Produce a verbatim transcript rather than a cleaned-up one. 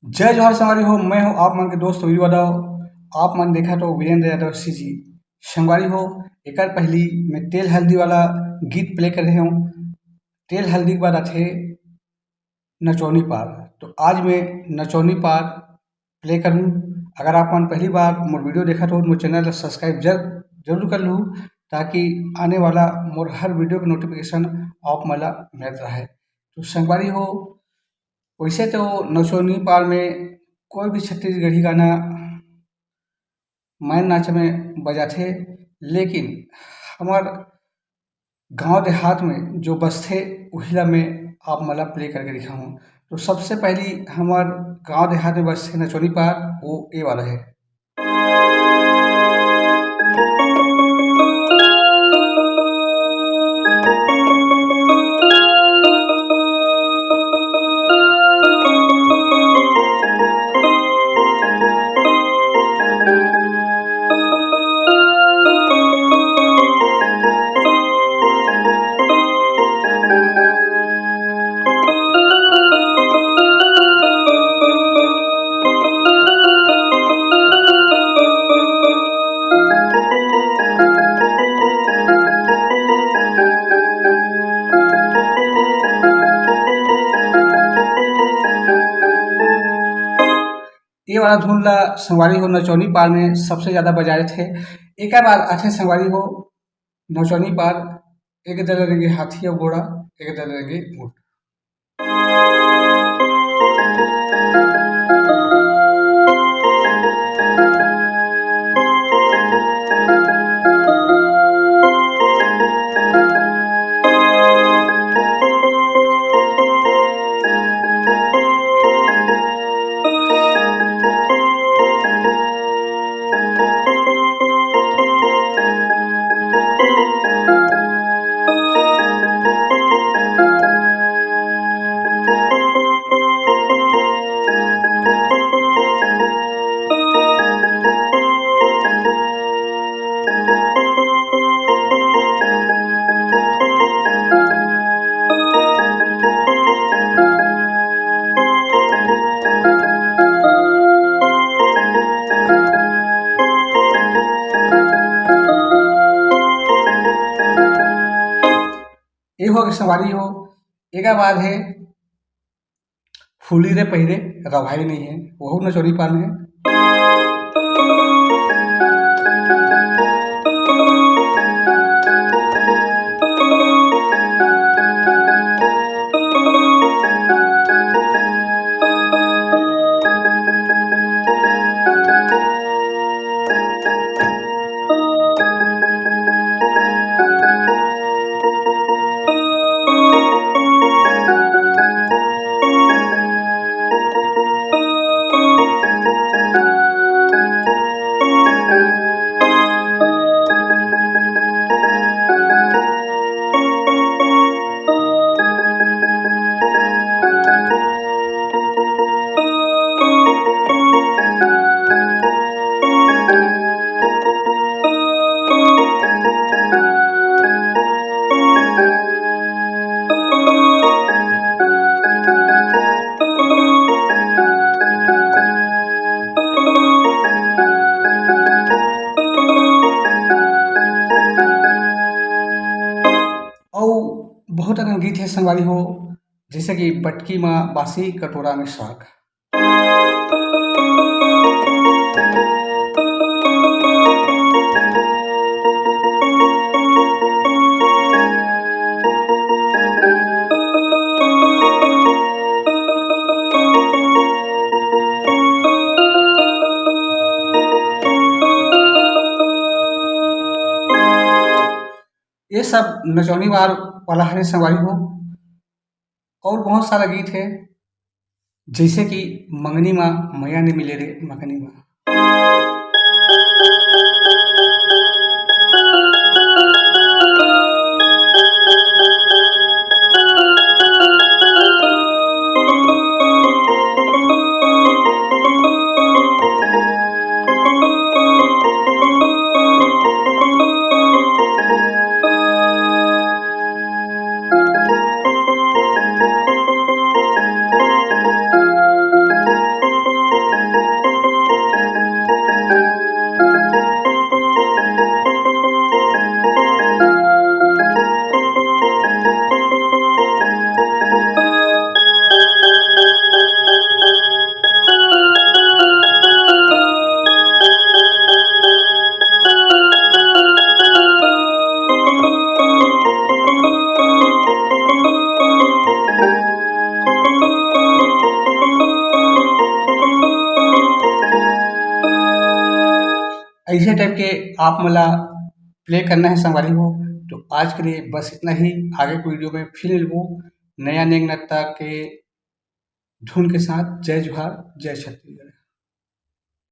जय जोहार संगवारी हो, मैं हूं आप मन के दोस्त वीर यादव। आप मन देखत हो वीरेंद्र यादव सीजी। संगवारी हो, एकर पहली मैं तेल हल्दी वाला गीत प्ले कर रहे हूं। तेल हल्दी के बाद आथे नचौनी पार। तो आज मैं नचौनी पार प्ले करूं। अगर आप मन पहली बार मोर वीडियो देखत हो, मोर चैनल ला सब्सक्राइब जर-, जरूर कर लू, ताकि आने वाला मोर हर वीडियो के नोटिफिकेशन आप मन ला मिलत रहे। तो संगवारी हो, वैसे तो नचौनी पार में कोई भी छत्तीसगढ़ी गाना मायन नाच में बजाथे, लेकिन हमर गांव देहात में जो बजथे, उही ला मैं आप मन ला प्ले करके दिखाऊं। तो सबसे पहली हमर गांव देहात में बजथे नचौनी पार, वो ए वाला है। ये वाला धुन ला संगवारी हो नचौनी पार में सबसे ज्यादा बजाए थे। एकर बाद आथे संगवारी हो नचौनी पार, एक दल रेंगे हाथी अउ घोड़ा, एक दल रेंगे ऊंट। ये हो गए संगवारी हो। एकर बाद है फूली रे पहिरे रवाई नहीं है, वहू नचौनी पार में है। अउ बहुत अकन गीत हे संगवारी हो, जैसे कि बटकी मा बासी, कटोरा में साग। ये सब नचौनी वार वाला हरे संगवारी हो। और बहुत सारा गीत है, जैसे कि मंगनी मा मया ने मिले रे मंगनी मा। टाइप के आप मन ला प्ले करना है संगवारी हो। तो आज के लिए बस इतना ही। आगे के वीडियो में फिर मिलबो नया नेंग नत्ता के धुन के साथ। जय जोहार, जय छत्तीसगढ़।